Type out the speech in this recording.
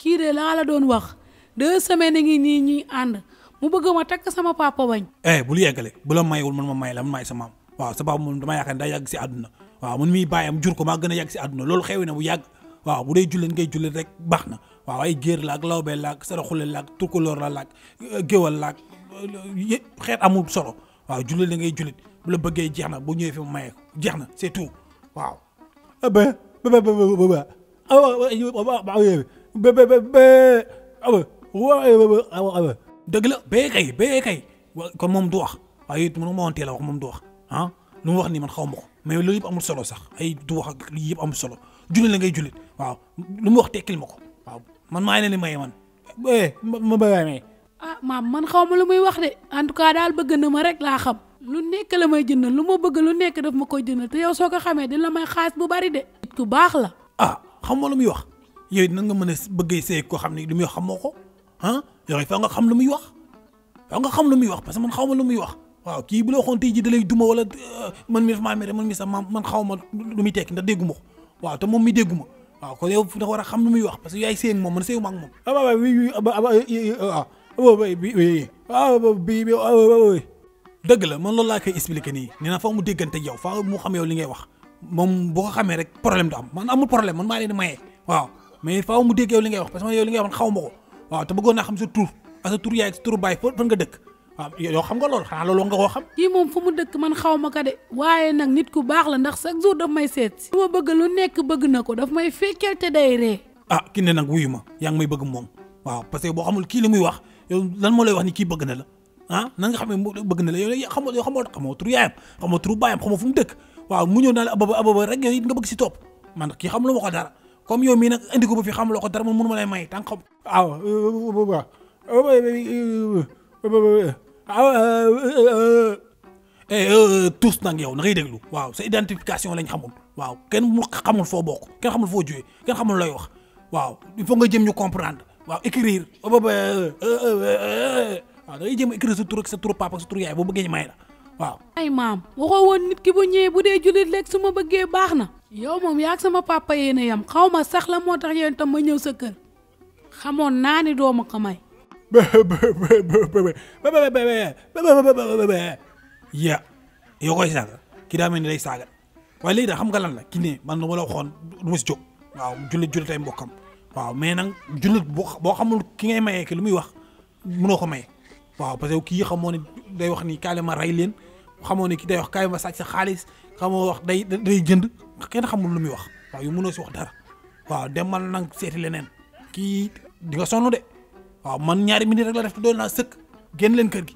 kii de laa la doon wax 2 semaines ngi nii ñuy ànd mu bëgg ma takk sama papa bañ. bul yeggale bu la mayewul man ma may la man maay sa maam waaw sa papa moom dama yaakaar ne daa yàgg si àdduna waaw man miy bàyyam jur ko maa gën a yàgg si àdduna loolu xewi na bu yàgg waaw bu dee jullit ngay jullit rek baax na waaw ay géer laak lawbe laak saraxule laak turkuloor la laak géwal laak xeet amul solo waaw jullit la ngay jullit bu la bëggee jeex na bu ñëwee fi mu mayee ko jeex na c'est tout waaw dëgg la bee kay kon moom du wax waaye it mënu ma woon teel a wax moom du wax lu mu wax nii man xaw ma ko mais loolu yëpp amul solo sax ay du wax ak lii yëpp amul solo jullit la ngay jullit waaw lu mu wax tekkil ma ko waaw man maa ngi leen di maye man ma may maam man xaw ma lu muy wax de en tout cas daal bëgg na ma rek laa xam lu nekk la may jëndal lu ma bëgg lu nekk daf ma koy jëndal te yow soo ko xamee dina la may xaalis bu bari de nit ku baax la xam nga lu muy wax yow nan nga mën a bëggee see koo xam ne lu muy wax xamoo ko yow fa nga xam lu muy wax parce que man xaw ma lu muy wax waaw kii bu la waxoon tey ji da lay duma wala man mi maa mere man mi sax man xaw ma lu muy tekki ndax dégguma ko waaw te moom mi dégguma waaw kon yow da war a xam lu muy wax parce que yaay séy ak moom man séyuma ak moom dëgg la man loolu laa koy expliquer nii nee na fa mu déggante yow fa mu xam yow li ngay wax moom boo ko xamee rek problème du am man amul problème man maa leen di maye waaw mais faaw mu dégg yow li ngay wax parce que man yow li ngay wax man xaw ma ko waaw te bëggoon naa xam sa tur ak sa tur yaay sa tur baay fan nga dëkk waaw yow xam nga loolu xanaa loolu nga koo xam. kii moom fu mu dëkk man xaw ma ko de waaye nag nit ku baax la ndax chaque jour daf may seet si. lu ma bëgg lu nekk bëgg na ko daf may fekkeel te day ree. ki ne nag wuyu ma yaa ngi may bëgg moom waaw parce que boo xamul kii li muy wax yow lan moo lay wax ni kii bëgg na la nan nga xam ne bëgg na la yow xamoo tur yaayam xamoo tur baayam xamoo fu mu dëkk waaw mu ñëw naa la ababa rek yow it nga bëgg si topp man kii xam lu ma ko dara comme yow mii nag indi ko ba fi xamuloo ko dara man mënu ma lay may tànk xam. tous nag yow na ngay déglu waaw sa identification lañ xamul waaw kenn mu xamul foo bokk kenn xamul foo jógee kenn xamul looy wax waaw il faut nga jëm ñu comprendre waaw écrire waaw da ngay jëm écrire sa tur ak sa tur papa ak sa tur yaay boo bëggee ñu may la waaw. ay maam waxoo woon nit ki bu ñëwee bu dee jullit lekk su ma bëggee baax na. yow moom yaa ak sama papa yéen a yam xaw ma sax la moo tax yow itam ma ñëw sa kër xamoon naa ni doo ma ko may. yow koy saaga kii daa mel ni day saaga waaye léegi daal xam nga lan la ki ne man dama la waxoon du ma si jóg waaw jullit ay mbokkam waaw mais nag jullit boo xamul ki ngay mayee ki lu muy wax mënoo ko maye waaw parce que kii xamoo ne day wax ni kaay ma rey leen xamoo ne kii day wax kaay ma sàcc sa xaalis xamoo wax day jënd kenn xamul lu muy wax waaw yu mënoo si wax dara waaw demal nag seeti leneen kii di nga sonn de waaw man ñaari minute rek la def te doon naa sëkk génn leen kër gi.